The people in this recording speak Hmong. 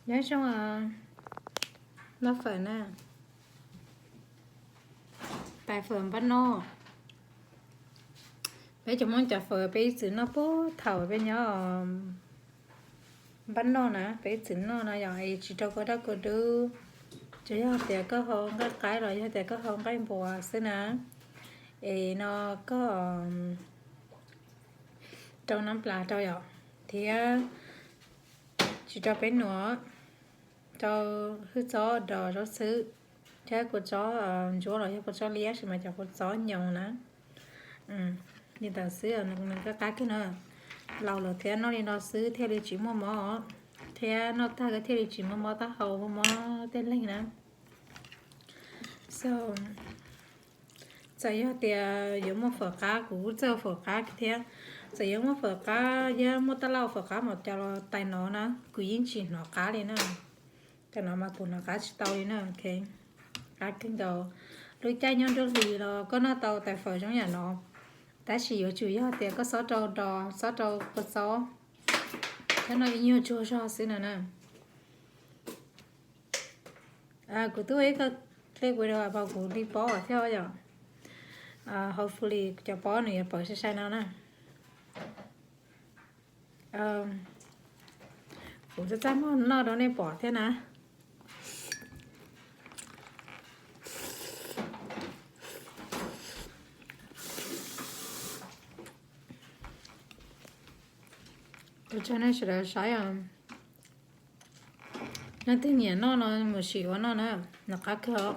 Nyob zoo, noj fawm na. Tais fawm npab noj. Peb cov Hmoob cov fawm peb ib txwm noj puag thaum peb nyob npab noj na, peb ib txwm noj no yom, es tsis rau kua daj kua dub. Tsuas yog tias koj haus nqaij qaib los yog tias koj haus nqaij npua xwb na, es no koj rau nab plas rau yom, thiab tsis rau peb nuav, rau hwj txob dos zaub xwb, thiab kua txob ntsuab los yog kua txob liab, tab sis mas cov kua txob nyoos na. Li ntawd xwb nws qab qab kawg na. Laus lawm thiab noj li no xwb thiaj li tsis muaj mob, thiab noj tag koj thiaj li tsis muaj mob taub hau, muaj mob tej leeg na. So, txawm yog tias yuav muaj fawm qab, kuv kuj txawj fawm qab thiab. Txawm yuav muaj fawm qab, yuav muaj taj lauj fawm qab mas cov los tais no na, kuv yeej tsis hnov qab li na. Cov no mas kuv hnov qab tsis tau li na. Qab kawg nkaus. Lub caij nyob nruab hlis los koj noj tau tais fawm zoo yam no, tab sis yuav tsum yog tias koj xob rau dos, xob rau kua txob, thiab noj ib nyuag tsuag zog xwb no na. Kuv twb ua ib co clip video pab kuv li pob thiab yom. Hopefully cov pob nws yuav pawv sai sai no na. Kuv txaj txaj muag noj rau nej pom thiab na. Ua tsaug nej sawv daws saib os. Leej twg nyiam noj no mus sim ua noj na, nws qab kawg.